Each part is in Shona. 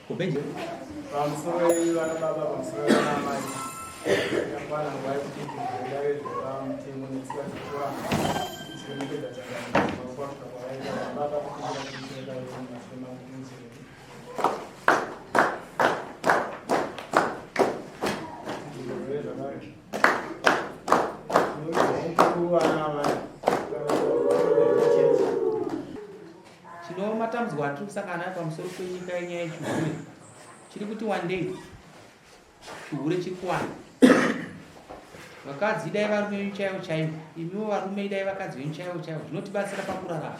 Kubenje. Pamusoro vana baba, pamusoro vana amai. Yakwana nguva yekuti tiendare zvepamutemo netsika dzechivanhu. Tichiremekedza changamire makwatuka kwavaita baba kukumbira kutenga yemasema muchiremba. Tino matambudziko atiri kusangana nayo pamusoro penyika yenyaya yechihure chiri kuti wandei chihure chiri kuwanda vakadzi idai varume venyu chaivo chaivo imiwo varume idai vakadzi venyu chaivo chaivo zvinotibatsira pakurarama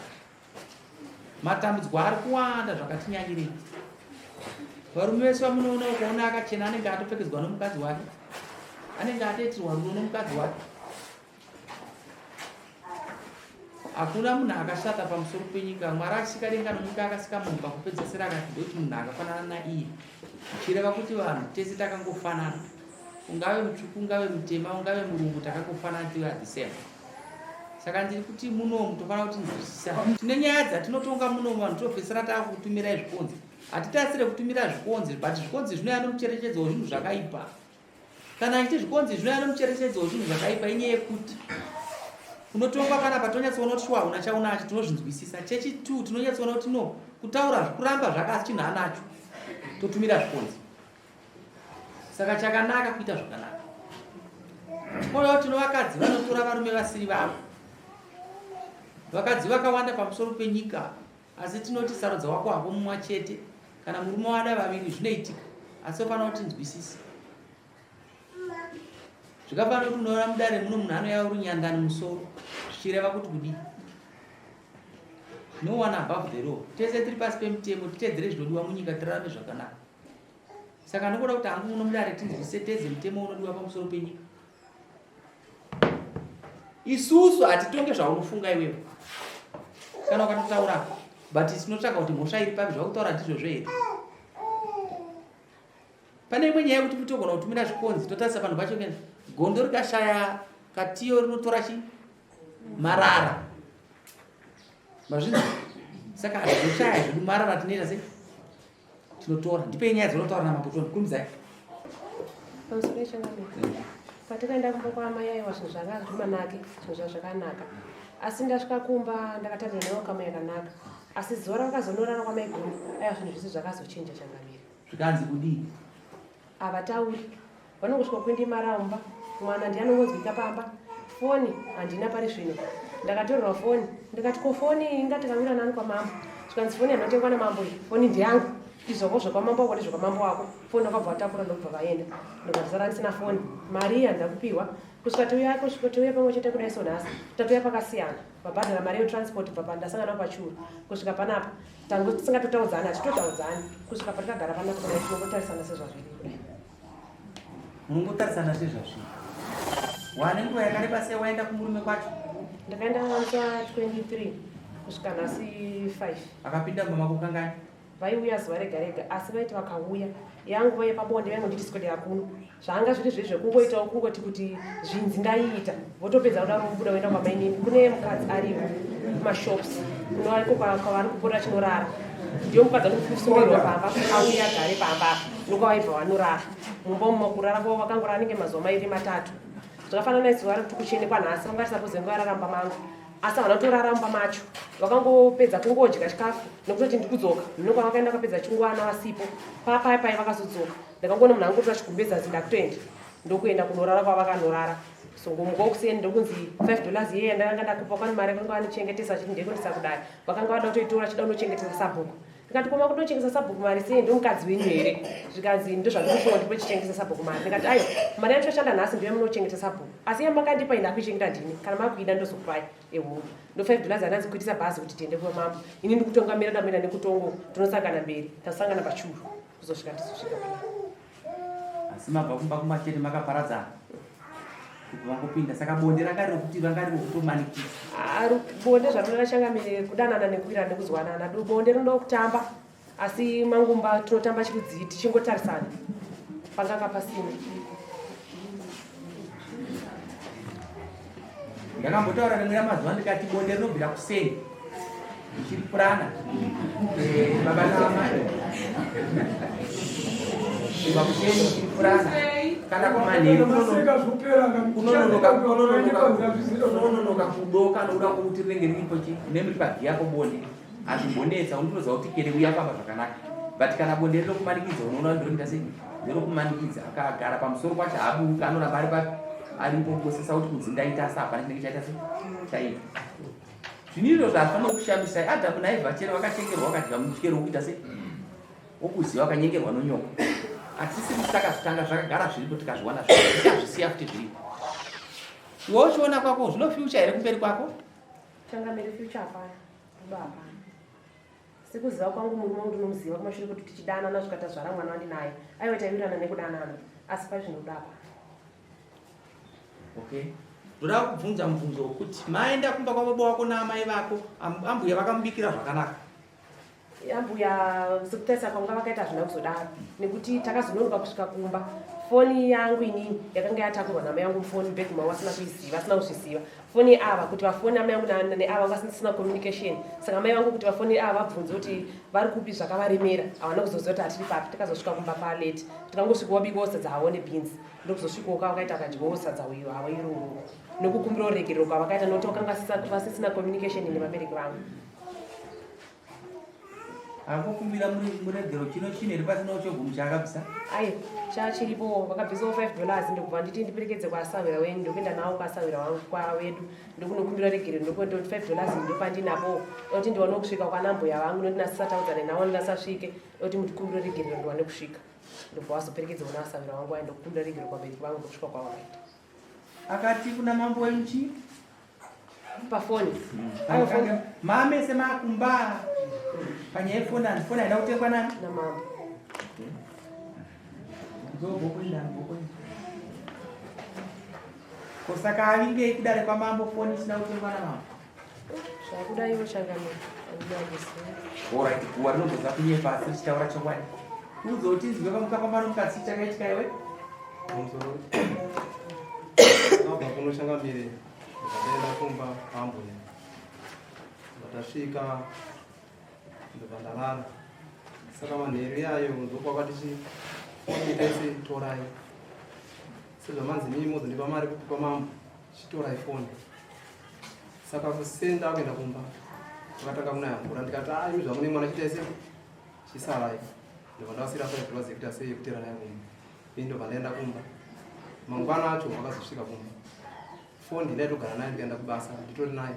Matambudziko ari kuwanda zvakatinyanyirei. Varume vese vamunoona ukaona akachena anenge atopfekedzwa nomukadzi wake, anenge atoitirwa rudo nomukadzi wake. Hakuna munhu akashata pamusoro penyika. Mwari achisika denga nonyika akasika munhu pakupedzesera akati ndoti munhu akafanana naiye, zvichireva kuti vanhu tese takangofanana. Ungave mutsvuku, ungave mutema, ungave murungu, takangofanana tiri the same. Saka ndiri kuti munomu tofanira kuti nzwisisa. Tine nyaya dzatinotonga munomu vanhu topedzisira takutumirai zvikonzi. Hatitarisire kutumira zvikonzi but zvikonzi zvinouya nomucherechedzo wezvinhu zvakaipa. Kana achiti zvikonzi zvinouya nomucherechedzo wezvinhu zvakaipa inyaya yekuti unotongwa panapa tonyatsoona kuti shuwa hauna chaunacho tinozvinzwisisa. Chechi2 tinonyatsoona kuti no kutaura zvikuramba zvakasi chinhu anacho totumira zvikonzi. Saka chakanaka kuita zvakanaka. Koyo tino vakadzi vanotora varume vasiri vavo. Vakadzi vakawanda pamusoro penyika asi tinoti sarudza wako hako mumwa chete kana murume wada vaviri zvinoitika asi ofanira kuti nzwisise. Zvikafanira kuti unoona mudare muno munhu anouya uri nyandani musoro zvichireva kuti kudii? No one above the law. Tese tiri pasi pemutemo titedzere zvinodiwa munyika tirarame zvakanaka. Saka ndinoda kuti hangu muno mudare tinzwise teze mutemo unodiwa pamusoro penyika. Isusu hatitonge zvaunofunga iwewe. Kana ukatotaura but tinotsvaka kuti mhosva iri papi zvakutaura ndizvozvo here. Pane imwe nyaya yekuti togona kutumira zvikonzi totarisa panhu pacho kena gondo rikashaya katiyo rinotora chi marara. Mazvinzwa? Saka hazvizoshaya zvedu marara tinoita sei? Tinotora. Ndipei nyaya dzinotaura namambo toni. Kurumidzai. Pamusoro yechangamire. Patakaenda kumba kwaamai aiwa zvinhu zvanga zvimanake, zvinhu zvazvakanaka. Asi ndasvika kumba ndakatarira nayo kama yakanaka. Asi zuva ravakazonorara kwamaiguru aiwa zvinhu zvese zvakazochinja changamire. Zvikanzi kudii? Havatauri. Vanongosvika kuindimara mumba mwana ndiye anongonzwika pamba. Foni handina pari zvino. Ndakatorerwa foni ndikati ko foni inga tikawira nani kwamambo. Zvikanzi foni yanotengwa namambo iyi foni ndeyangu. Izvoko zvekwamambo wako ndezvekwamambo wako. Foni vakabva vatakura ndokubva vaenda. Ndobva ndasara ndisina foni. Mari iyi handina kupiwa. Kusvika touya kusvika touya pamwe chete kudai so nhasi tatouya pakasiyana. Vabhadhara mari yetransport kubva pandasangana pachuru kusvika panapa. Tango tisingatotaudzani hatitotaudzani kusvika patakagara panapa kudai tinongotarisana sezvazviri kudai. Munongotarisana sezvazviri. Wane nguva yakareba sei waenda kumurume kwacho? Ndakaenda musi wa 23 kusvika nhasi 5. Akapinda mumba mako kangani? Vaiuya zuva rega rega asi vaiti vakauya yanguva yepabonde vaingonditi swedera kuno. Zvanga zviri zve zvekungoitawo kungoti kuti zvinzi ndaiita votopedza kudaro vobuda voenda kwamainini kune mukadzi ariko kumashops kunoariko kwavari kupota chinorara ndiyo mukadzi anokusungirwa pamba auye agare pamba apa nokwavaibva vanorara mumba umo kurara kwavo vakangorara anenge mazuva mairi matatu zvakafanana nezuva rekuti kuchene kwanhasi vanga tisapoze nguva yarara mumba mangu asi havana kutorara mumba macho vakangopedza kungodya chikafu nekutoti ndikudzoka nokwavakaenda vakapedza chingwana vasipo papaya pai vakazodzoka Ndakangoona munhu angotora chigumbezi anzi ndakutoenda ndokuenda kunorara kwavakanorara so ngomuka kuseni ndokunzi 5 dollars iye yandakanga ndakupa kwani mari vakanga vanichengetesa achiti ndeyekundisa kudai vakanga vada kutoitora achida kunochengetesa sabhuku. Ndikati koma kutochengesa sabhuku mari sei ndomukadzi wenyu here? Zvikanzi ndozvandinofunga kuti kutochengesa sabhuku mari. Ndikati aiwa mari yandinoshanda nhasi ndiyo yamunochengeta sabhuku. Asi yamakandipa ini ndakuichengeta ndini. Kana makuida ndozokupai ehuru. Ndo 5 dollars yandanzi kuitisa bhazi kuti tiende kwamambo. Ini ndikutongamira ndamboenda nekutongo tinosangana mberi. Tasangana pachuru kuzosvika tizosvika panapa. Asi mabva kumba kumba chete makaparadzana kuti vangopinda saka bonde ranga riri ranga riri kutomanikidza. Ah, bonde zvarinoda changamire kudanana nekuwirana nekuzwanana. Bonde rinoda kutamba asi mangumba tinotamba chirudzii tichingotarisana panganga pasina. Ndakambotaura rimwe ramazuva ndikati bonde rinobvira kuseni ndichipurana eh, baba naamai kubva kuseni ndichipurana kana kumanheru kunonoka kudoka nokuda kwokuti rinenge riripo chi nemuri pagiyapo bonde hazvimbonetsa unotoziva kuti kere uya famba zvakanaka but kana bonde rinokumanikidza unoona ndinoita sei ndinokumanikidza akagara pamusoro pacho haaburuka anoramba ari papi aripo kukosesa kuti kunzi ndaita asi hapana chinenge chaita sei chaita zvinhu izvo zvafanira kushamisai adhamu naevha chero vakachengerwa vakadya muchero wokuita sei wokuziva vakanyengerwa nonyoka hatisi kuti takazvitanga zvakagara zviripo tikazviwana zvichazvisiya futi zviripo iwe uchiona kwako zvino future here kumberi kwako Changamire future hapana, rudo hapana. Sekuziva kwangu murume wangu ndinomuziva kumashure kuti tichidanana svika tazvara mwana wandinaye. Aiwa taiwirirana nekudanana asi pari zvino rudo hapana. Okay. Ndoda kubvunza mubvunzo wekuti maenda kumba kwababa wako naamai vako ambuya vakamubikira zvakanaka. Ambuya sekutarisa kwanga vakaita hazvina kuzodaro nekuti takazononoka kusvika kumba foni yangu inini yakanga yatakurwa namai yangu mufoni bag mavo vasina kuiziva vasina kuzviziva foni ava kuti vafoni amai yangu neava vasina communication saka amai vangu kuti vafoni ava vabvunze kuti vari kupi zvakavaremera havana kuzoziva kuti hatiri papi tikazosvika kumba palate tikangosvika wabikawo sadza havo nebeans ndokuzosvikawo kavakaita akadyawo sadza uyo havo iroro nekukumbira uregerero kwavakaita nokuti vakanga vasisina communication nevabereki vangu Angokumbira muregero chino chine here pasina chegumi chaakabvisa? Ayo, chachiripo vakabvisawo 5 dollars ndokubva nditi ndiperekedze kwasahwira wenyu ndokuenda nawo kwasahwira wangu kwawedu ndokunokumbira regero ndokuenda kuti 5 dollars ndopandinapo oti ndiwane kusvika kwanambuya vangu noti nasisataudzane navo ndinasasvike oti mundikumbira regerero ndiwane kusvika ndobva wazoperekedza kuna asahwira wangu ayo ndokukumbira regero kwabereki vangu ndokusvika kwavakaita Akati kuna mambo wenyu chii? Pafoni. Hmm. Mame semakumba. Panyaya yefoni hanzi foni haina kutengwa nani? Namambo. Ko saka avingei kudare kwamambo foni isina kutengwa namambo? Zvakuda iwo changamire. Andina kuziva. Alright, guwa rinobvunza kunyepa asi richitaura chokwadi. Udzo utinzwe pamukafamba nomukadzi chakaitika iwe? Pamusoro. Ndabva kuno changamire ndikaenda kumba kwambuya. Ndatasvika ndobva ndarara. Saka manheru iyayo ndokwakati chi foni tese torai. Sezvamanzi mimi mozondipa mari kupi kwamambo chitorai foni. Saka kusenda kuenda kumba kwakatanga kunaya mvura ndikati ah imi zvamune mwana chitai sei chisarai. Ndobva ndavasiira five dollars yekuita sei yekutera nayo kumba. Ini ndobva ndaenda kumba. Mangwana acho wakazosvika kumba. Foni ndaitogara nayo ndikaenda kubasa nditori nayo.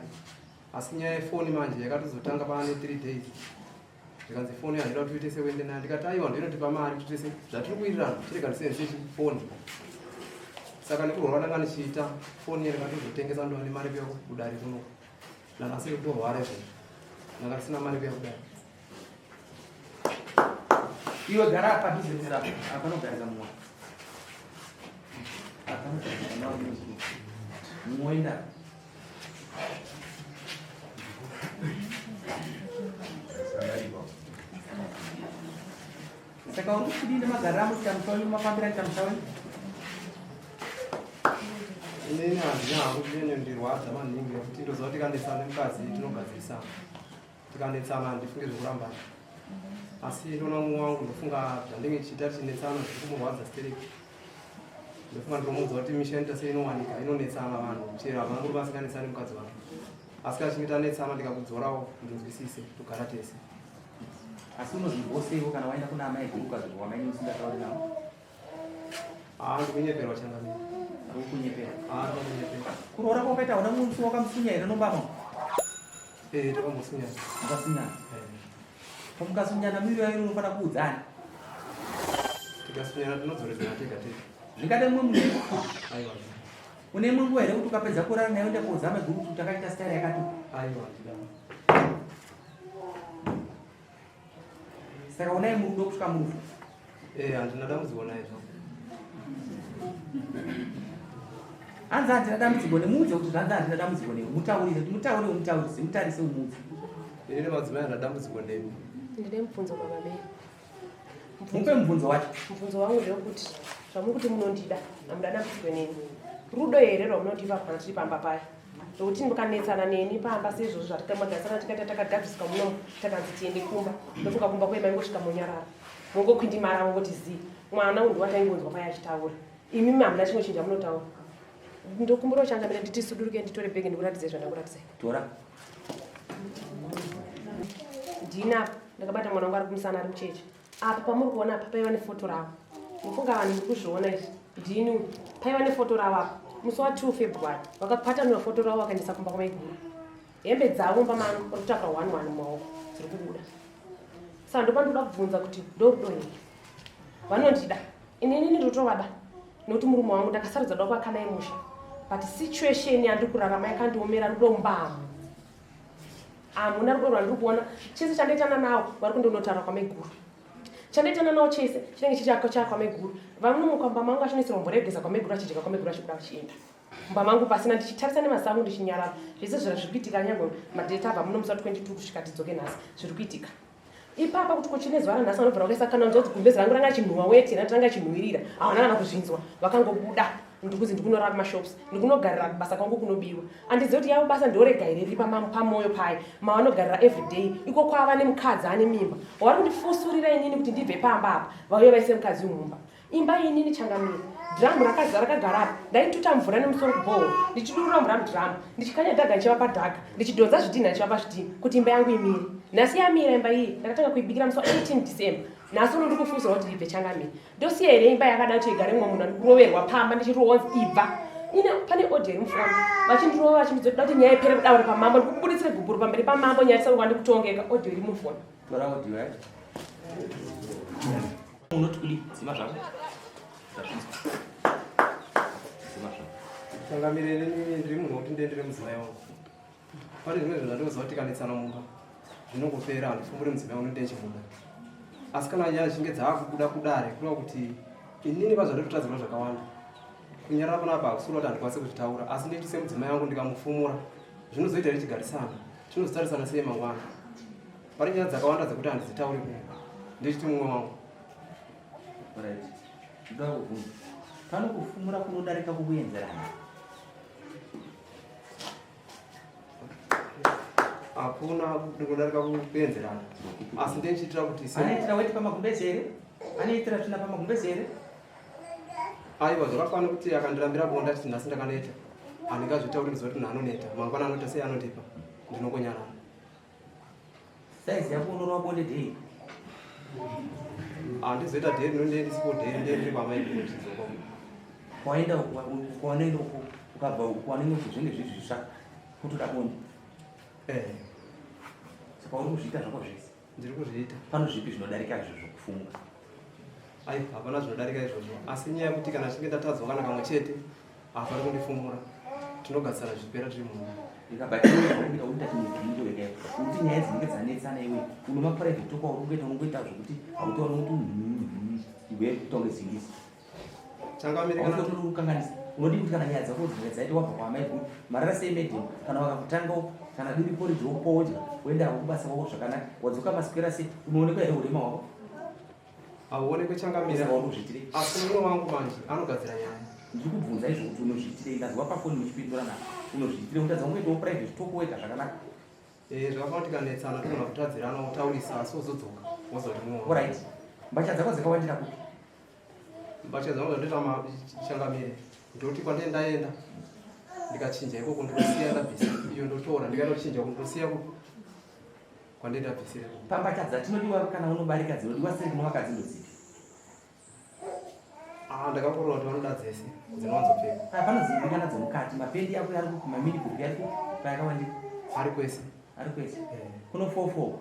Asi nyaya yefoni manje yakatozotanga paane 3 days. Zvikanzi foni handida kuti uite sekuende nayo ndikati aiwa ndoinotipa mari kuti tese zvatiri kuwirirana chirega ndisenzese foni. Saka nekurwara ndanga ndichiita foni iye ndakatozotengesa ndova nemari kuya kudare kuno. Nanhasi ndikutorwara izvozvo. Ndanga ndisina mari kuya kudare. Iwe gara padhuze apa apanogarika mumwe. Apanogarika mumwe. Mumwe Saka uri kudii nemagariro amuita musha wenyu mafambiro aita musha wenyu? Inini handina hangu chinonyondirwadza maningi nekuti ndoziva kuti tikanetsana nemukadzi tinogadzirisana. Tikanetsana handifunge zvekurambana. Asi ndoona mumwe wangu ndofunga zvandinge ndichiita tichinetsana zviri kumurwadza stereki. Ndofunga ndinomuudza kuti misha inoita sei inowanika inonetsana vanhu chero havana murume asinganetsani mukadzi wake. Asi kana tichinge tanetsana ndikakudzorawo ndinzwisise togara tese. Asi unozvinzwawo seiwo kana waenda kuna amai guru ukazorwa wamaini usingatauri navo? Ah, ndikunyeperwa changamire. Ndikunyeperwa. Ah, ndikunyeperwa. Kuroora kwakaita hauna mumwe musi wakamusunya here nombama? Eh, takamusunya. Makasunya. Eh. Pamukasunyana miri yayo unofanira kuudzana. Tikasunyana tinodzoredzana tega tega. Zvingade mumwe munhu. Aiwa. Une imwe nguva here kuti ukapedza kurara naye uende kuudza maiguru kuti takaita style yakati? Aiwa, ndida. Saka unaye murudo kusvika murufu? Eh, handina dambudziko naye zvangu. Hanzi handina dambudziko nemuudze kuti zvanzi handina dambudziko newe. Mutaurire, mutaurire, umutaurise, mutarise umuudze. Ini nemadzimai handina dambudziko nemi. Ndine mubvunzo baba Meya. Mupe mubvunzo wacho. Mubvunzo wangu ndewekuti zvamuri kuti munondida hamuda dambudziko neni. Rudo here rwamunondipa kana tiri pamba paya? Nokuti mukanetsana neni pamba seizvozvo zvatikagarisana tikaita takagadziswa munomu takanzi tiende kumba. Ndofunga kumba kuye maingosvika monyarara. Mongokwindimara mongoti zii. Mwana uyu ndiwataingonzwa paya achitaura. Imi hamuna chimwe chinhu chamunotaura. Ndokumbira changamire nditi suduruke nditore bhegi ndikuratidze zvandakuratidzai. Tora. Ndini apa ndakabata mwana wangu ari kumusana ari mucheche. Apa pamuri kuona apa paiva nefoto ravo. Mufunga vanhu muri kuzviona izvi. Ndini uyu. Paiva nefoto ravo apa. Musi wa 2 February vakakwatanura foto ravo vakaendesa kumba kwamaiguru. Hembe dzavo mumba mangu vari kutakura one one mumaoko dziri kubuda. Saka ndopandoda kubvunza kuti ndorudo here? Vanondida. Inini ndotovada nokuti murume wangu ndakasarudza kuda kuvaka naye musha. But situation yandiri kurarama yakandiomera rudo mbamu. Hamuna rudo rwandiri kuona. Chese chandoitana nawo vari kundonotaura kwamaiguru. Chandoitana nawo chese chinenge chiri chako chakwamaiguru. Vanomuka mumba mangu achinoisirwa mvura yekugeza kwamaiguru achidya kwamaiguru achibuda achienda. Mumba mangu pasina ndichitarisa nemaziso angu ndichinyarara. Zvese zvira zviri kuitika nyangwe madate abva muno musi wa 22 kusvika tidzoke nhasi zviri kuitika. Ipapa kuti kuchine zuva ranhasi vanobvira vakaisa kana nzodzi gumbezi rangu ranga chinhuwa weti ranga ranga chinhuwirira havana kana kuzvinzwa vakangobuda ndikuzi ndikunorara kumashops ndikunogarira kubasa kwangu kunobiwa andizivi kuti yavo basa ndorega here riri pamoyo paye mavanogarira everyday iko kwava nemukadzi ane mimba vari kundifusurira inini kuti ndibve pamba apa vauye vaise mukadzi mumba Imba inini changamire. Dhiramu rakazara rakagara apa. Ndaituta mvura nemusoro kubhohoro, ndichidurura mvura mudhiramu, ndichikanya dhaga ndichivapa dhaga, ndichidhonza zvidhinha ndichivapa zvidhinha kuti imba yangu imire. Nhasi yamira imba iyi, ndakatanga kuibikira musi wa 18 December. Nhasi uno ndiri kufusurwa kuti ndibve changamire. Ndosiya here imba yakadai kuti igare mumwe munhu andikuroverwa pamba ndichirohwa kunzi ibva. Ine pane audio iri mufoni. Vachindirova vachindizoda kuti nyaya ipere kudaro pamambo ndikubuditsire gupuro pamberi pamambo nyaya tisati kwandikutongeka audio iri mufoni. Tora audio yacho. Unoti kudii? Dzima zvako. Ndazvinzwa. Dzima zvako. Changamire inini ndiri munhu wekuti ndiendere mudzimai wangu. Pane zvimwe zvinhu zvandinoziva kuti tikanetsana mumba zvinongopera handifumbure mudzimai wangu ndendichimuda. Asi kana nyaya dzichinge dzaakubuda kudare kureva kuti inini pazvandototadzirwa zvakawanda. Kunyarara panapa hakusuri kuti handikwanise kuzvitaura asi nditi semudzimai wangu ndikamufumura zvinozoita here tigarisana tinozotarisana sei mangwana. Pane nyaya dzakawanda dzekuti handidzitauri kuno. Ndechiti mumwe wangu. Right. Ndoda kubvunza. Pano kufumura kunodarika kukuenzerana. Hakuna kunodarika kuenzerana. Asi ndechiitira kuti Anoitira weti pamagumbeze here? Anoitira tsvina pamagumbeze here? Aiwa zvakafanana kuti akandirambira bonda achiti nhasi ndakaneta. Handingazvitauri ndiziva kuti munhu anoneta. Mangwana anoita sei anondipa. Ndinongonyarara. Size yako unorova bonde day. Handizoita day ndinonde ndisipo day ndee ndiri kwamai kuchidzoka. Kwaenda kwaunoenda uko ukabva uko kwaunenge kuti zvinenge zviri zvitsva kutoda bonde. Eh. Saka uri kuzviita zvako zvese. Ndiri kuzviita. Pano zvipi zvinodarika izvo zvokufunga? Ai, hapana zvinodarika izvozvo. Asi nyaya yekuti kana chinge ndatadzwa kana kamwe chete haafaniri kundifumura. Tinogadzisana zvichipera tiri mumba. Ndikabatirwa uita chimwe wega kuti nyaya dzinenge dzanetsana iwe unoma private talk wauri kungoita unongoita zvekuti hautauri kuti iwe kutonge zingisi. Changamire kana uri kukanganisa unodii kuti kana nyaya dzako dzinenge dzaita wabva kwaamai guru marara sei madam kana vakakutanga kana diri porridge wokupa wodya woenda hako kubasa kwako zvakanaka wadzoka maswera sei unoonekwa here urema hwako? Hauonekwe changamire. Saka uri kuzviitirei? Asi murume wangu manje anogadzira nyaya. Ndiri kubvunza izvo kuti unozviitirei ndazwa pafoni muchipindura nako unozviitirei kutadza kungoitawo private talk wega zvakanaka. Eh, zvakafanana tikanetsana togona kutadzirana wotaurisa asi wozodzoka wozoti mumwe wangu. Alright. Mbatya dzako dzakawandira kupi? Mbatya dzangu dzandoita changamire ndoti kwandee ndaenda ndikachinja ikoko ndinosiya ndabvisa iyo ndotora ndikatochinja uko ndinosiya kupi kwandee ndabvisira ikoko. Pambatya dzatinodiwa kana unobarika dzinodiwa sei kune vakadzi ndodzipi? Ah, ndakakorora kuti vanoda dzese dzinowanzopfekwa. Ah, panozivikanwa dzemukati mapendi ako ari kupi mamini kupi ari kupi payakawandira? Ari kwese. Ari kwese. Eh. Kuno 44.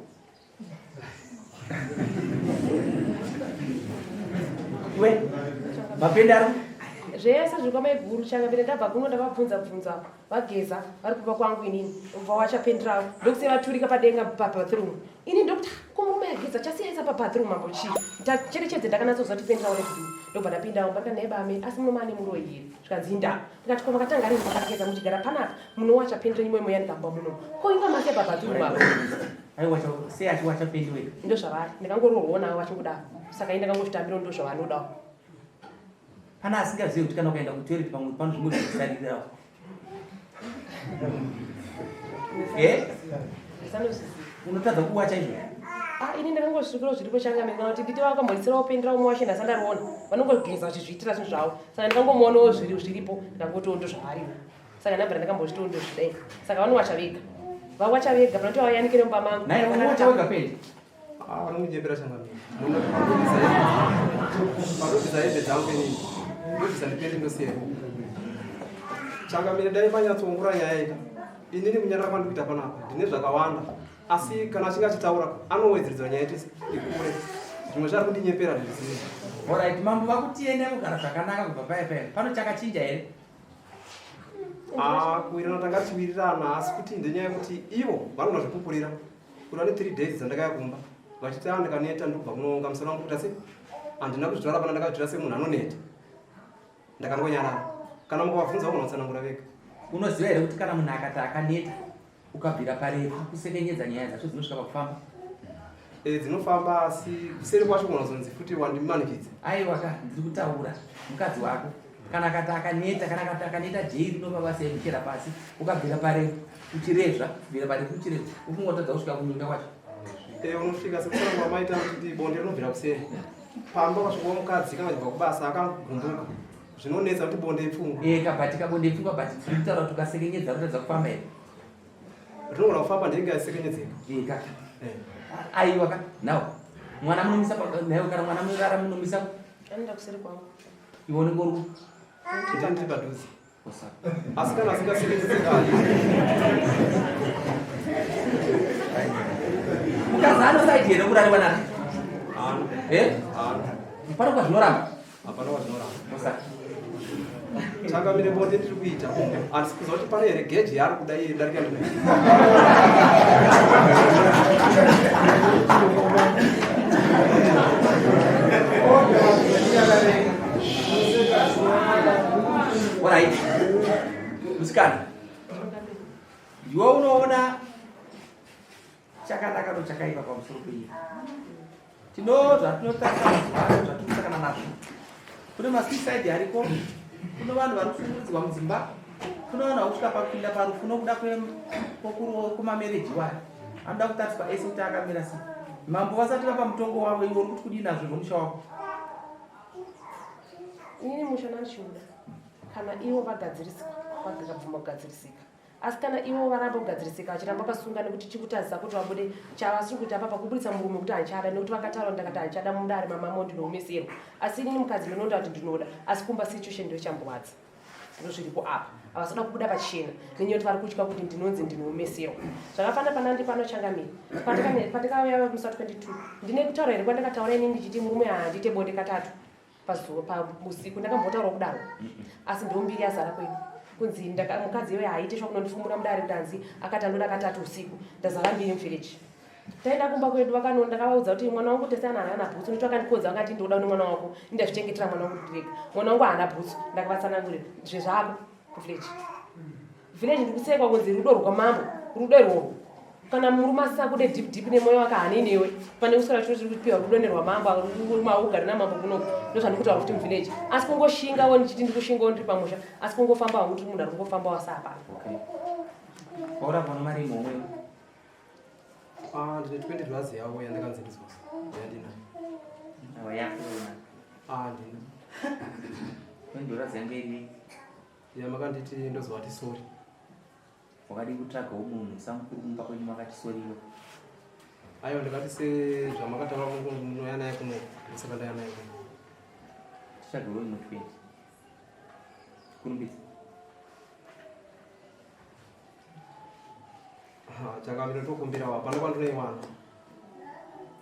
Iwe mapende ari Zvese zviri kwamaiguru changamire ndabva kuno ndavabvunza bvunza vageza vari kumba kwangu inini ubva wacha pendi ravo ndokusiya vaturika padenga pabathroom ini ndokuti ah, ko murume ageza chasiyaisa pabathroom mambo chii ndacherechedze ndakanatsoziva kuti pendi ravo rekudii ndobva ndapinda mumba ndikati nhai bame asi muno maane muroyi here zvikanzi indaa ndikati ko makatanga rini makageza muchigara panapa munowacha pendi renyu moimoyanika mumba muno ko inga masiya pabathroom apa Aiwacha sei achiwacha pendi wega ndozvavari ndakangoroorwawo navo vachingodaro saka ini ndakangozvitambirawo ndozvavanodawo Pana asingazive kuti kana ukaenda kutoilet pamwe pano zvimwe zvinosarirawo. Eh? Unotadza kuwacha izvo. Ah, ini ndakangosvikira zviripo changamire kana kuti nditi vakamboisirawo pendi ravo muwashe ndasandariona vanongogeza vachizviitira zvinhu zvavo saka ndikangomuonawo zviri zviripo ndikangotiwo ndozvaariwo saka ndabva ndakambozvitiwo ndozvidai saka vanowacha vega vawacha vega panoti vayanikire mumba mangu Naye unowacha wega pendi. Ah, vanondinyepera changamire. Vanobvisa hembe dzangu inini. Ndobvisa ndipendi ndosiya. Changamire dai vanyatsoongorora nyaya ika. Inini kunyarara kwandiri kuita panapa ndine zvakawanda. Asi kana achinge achitaura anowedzeredzwa nyaya yese ikure. Zvimwe zvaari kundinyepera zvisizvo. Alright, mambo vakutienda kugara zvakanaka kubva paya paya. Pano chakachinja here? Ah, kuwirirana tanga tichiwirirana asi kuti ndenyaya yekuti ivo vanogona zvekupupurira. Kuti ane 3 days dzandakaya kumba vachiti ah ndakaneta ndikubva kunoonga musoro wangu kuita sei handina kuzvitaura pana ndakazvitora semunhu anoneta ndakangonyarara kana mukavabvunza vagona kutsanangura vega. Unoziva here kuti kana munhu akati akaneta ukabvira parefu kusekenyedza nyaya dzacho dzinosvika pakufamba? E, dzinofamba asi kuseri kwacho kunozonzi futi wandimanikidza. Aiwa ka ndiri kutaura mukadzi wako kana akati akaneta kana akati akaneta jei rinova basa yekuchera pasi ukabvira parefu uchirezva kubvira parefu uchirezva ufunga utadza kusvika kunyika kwacho Eh, unosvika sekutsanangura maita kuti bonde rinobvira kuseri pamba ukasvikawo mukadzi kana achibva kubasa akagumbuka zvinonetsa kuti bonde ipfungwa Eh, kabati kabonde ipfungwa but tiri kutaura kuti ukasekenyedza rotadza kufamba here rinogona kufamba ndenge aisekenyedzeka Eh, ka aiwa ka now mwana munomisa naiwe kana mwana munorara munomisa Anoenda kuseri kwangu. Iwe unenge uri Ita ndiri padhuze. Asi kana asingasekenyedzeka Mukadzi anosaiti here kurariwa nake? Haana. Eh? Haana. Hapana kwazvinoramba. Hapana kwazvinoramba. Osaka. Changamire bonde ndiri kuita. Handisi kuziva kuti pane here geji yaari kuda iye darika ndiri. Alright. Musikana. Ndiwe unoona chakanaka no chakaipa pamusoro penyika. Tino zvatinotarisa mazuva ano zvatinosangana nazvo. Kune masuicide ariko, kune vanhu vari kushungurudzwa mudzimba, kune vanhu vari kusvika pakupinda parufu nokuda kwemamereji iwayo. Anoda kutariswa ese kuti akamira sei. Mambo vasati vapa mutongo wavo iwe uri kuti kudii nazvo zvomusha wako? Inini musha ndandichiuda kana ivo vagadziriswa vakabvuma kugadzirisika asi kana ivo varamba kugadzirisika vachiramba vakasunga nekuti chikutadzisa kuti vabude chavasiri kuita papa kuburitsa murume kuti handichada nekuti vakataura ndakati handichada mudare mamamo ndinoomeserwa asi inini mukadzi ndinoda kuti ndinoda asi kumba situation ndoichamborwadza ndozviripo apa havasada kubuda pachena nenyaya kuti vari kutya kuti ndinonzi ndinoomeserwa zvakafana pana ndi pano changamire patikauya musi wa 22 ndine kutaura here kwandakataura inini ndichiti murume handiite bonde katatu pazuva pausiku ndakambotaura kudaro asi ndombiri yazara kwedu kunzi mukadzi iyoyo haaite shuwa kunondifumura mudare kuti hanzi akati anoda katatu usiku ndazara mbiri mufiriji taenda kumba kwedu vakano ndakavaudza kuti mwana wangu tese ana haana bhutsu nekuti vakandikodza vakati ndoda nemwana wako ndazvichengetera mwana wangu ndirega mwana wangu haana bhutsu ndakavatsanangurira zvezvako kuvillage village ndikusekwa kunzi rudo rwamambo rudo irworwo kana murume asisakude deep deep nemoyo wake haanei newe pane kuswera chiro chiri kupiwa rudo nerwamambo maugari namambo kunoku ndozvandikutaura kuti muvillage asi kungoshingawo ndichiti ndikushingawo ndiri pamusha asi kungofamba hangu kuti munhu ari kungofambawo asi hapana Okay. Waura kuona mari imhomwe. Ah, ndine 20 dollars yavo yandakanzi ndizose. Yandina. Awa yako una. Ah, ndina. 20 dollars yangu iri. Yamakanditi ndozovati sorry. Wakadii kutsvagawo munhu samukuru kumba kwenyu makati sorry iwe. Aiwa ndakati sezvamakataura munouya naye kuno ndosaka ndauya naye kuno. Titsvagewo imwe 20. Kurumbidza. Changamire tokumbirawo hapana kwandinoiwana.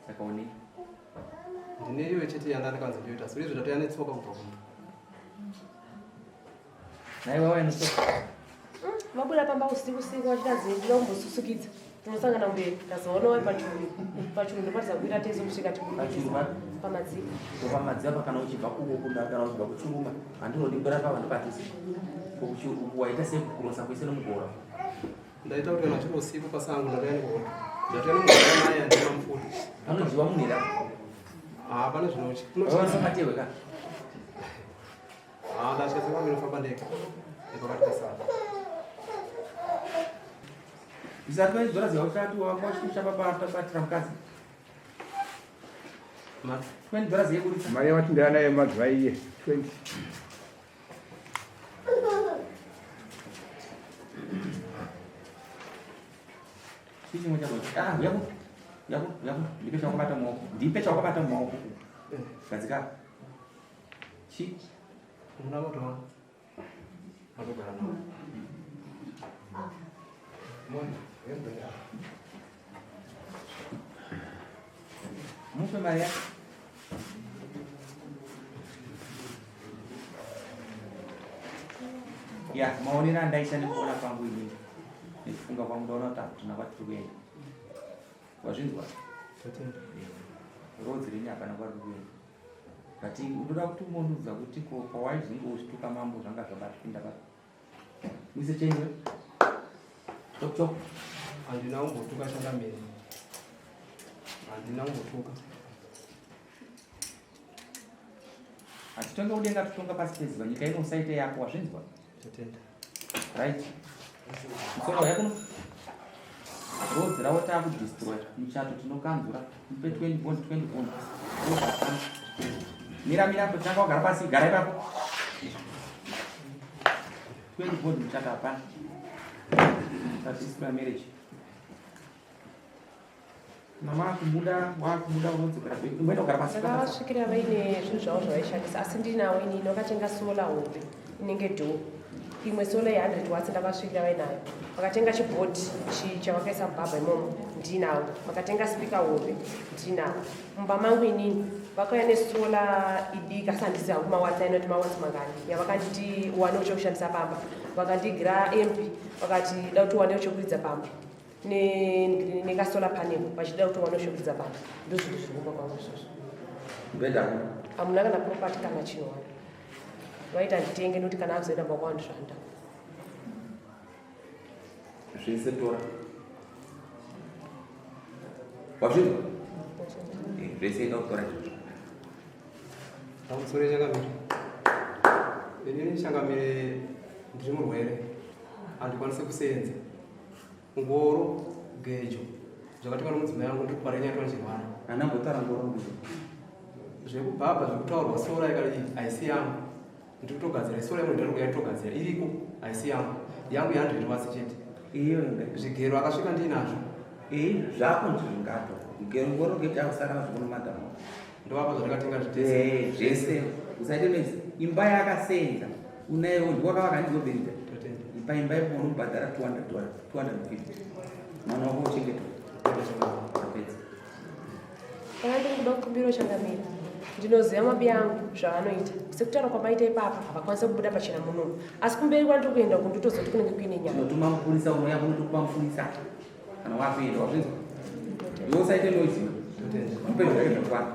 Saka une Ndine iwe chete yanda ndakanzi ndoita. Suri izvo ndatoya netsoka kubva kumba. Naiwe wauya netsoka. Vabuda pamba usiku usiku vachita ndinoda kumbosusukidza. Tinosangana mberi. Ndazoona wari pachuru. Pachuru ndopatiza kuita tezo kusvika Pachuru papi? Pamadziva. Pamadziva pa kana uchibva kuko kana uchibva kuchuruma handinodi kwera pava ndopatisi. Uku waita sei kukurosa kwese nomugora? Ndaita kuti kana chiri usiku pasango ndatoya nekuhondo. Ndatoya nemugora naye handina mupfuti. Panodyiwa munhu here? Ah, pane zvinotya. Vanosamatehwe ka? Ah, ndatya sekwangu ndinofamba ndega. Nepakati pesango. Isati waidzora ziva kuti ati wanga uchichabata mukadzi. 20 dollars yekuritsa. Mari yavati ndanayo mazuva iye 20. Chii chako? Ah, yako. Yako, yako. Ndipe chakabata mumaoko. Ndipe chakabata mumaoko. Gadzika. Chi? Muna moto wangu. Matogara nawo. Mona, yembera. Mupe mari yako. Ya, maonero andaita nekuona kwangu inini. Nekufunga kwangu ndaona kuti hatina kwatiri kuenda. Wazvinzwa? Tatenda. Rodzi renyu hapana kwatiri kuenda. But unoda kuti umonudza kuti ko pawaizonge uchituka mambo zvanga zvabapinda papi. Muise chenyu. Chok chok. Handina kumbotuka changamire. Handina kumbotuka. Hatitonge kudenga totonga pasi pezuva. Nyika ino usaite yako wazvinzwa? Tatenda. Right. Musoro yako. Rodzi ravo taakudestroya. Muchato tinokanzura. Mupe 20 bond 20 bond. Rodzi Mira mira tanga wagara pasi gara ipapo. 20 bond muchato hapana. Tadestroya marriage. Mama akumuda wakumuda unodzokera back. Umboenda kugara pasi. Ndakavasvikira vaine zvinhu zvavo zvavaishandisa asi ndinawo inini vakatenga sola hombe inenge dhoo imwe sola ye100 watts ndakavasvikira vainayo vakatenga chibhodhi chavakaisa mubhabha imomo ndinawo vakatenga spika hombe ndinawo mumba mangu inini vakauya nesola idiki asi handizivi hangu mawatsi ainoti mawatsi mangani yavakanditi uwanewo chekushandisa pamba vakandigira amp vakati da kuti uwanewo chekuridza pamba nekasolar panel vachida kuti uwane chekuridza pamba ndozvinhu zviri kumba kwangu izvozvo hamuna kana property kana chinhu wani vaita nditenge nekuti kana akuzoenda mba kwangu ndizvanda Zvese tora. Wazvinzwa? Zvese enda kutora izvozvo. Pamusoro changamire. Inini changamire ndiri murwere. Handikwanisi kusenza. Ngoro, gejo. Zvakatenga nomudzimai wangu ndiri kupara nyatwa ndichirwara. Handambotaura ngoro ngejo. Zvekubhabha zvekutaurwa sora ikati haisi yangu. Ndiri kutogadzira sora imwe ndiri kutogadzira iriko haisi yangu. Yangu ya100 watts chete. Iyo Zvigero akasvika ndinazvo. Zvako ndizvingato. Ngero ngoro ngeti akusara zvikunomata. Ndovapa zvandakatenga zvitese. Zvese. Usaite noise. Imba yakasenza. Unayo ndiwakavaka ndizobirida. Totenda. Ipa imba ipo unobhadhara $200 250. Mwana wako uchengetwa. Tapedza. Kana ndiri kuda kukumbira changamire ndinoziva mabi angu zvavanoita sekutaura kwamaita ipapa havakwanisa kubuda pachena munomu asi kumberi kwandiri kuenda uku ndotozoti kunenge kuine nyaya Tinotuma mupurisa unouya kunotokupa mupurisa. Kana wakuenda wazvinzwa? Iwe usaite noise. Totenda. Mupe zvake zvakwana.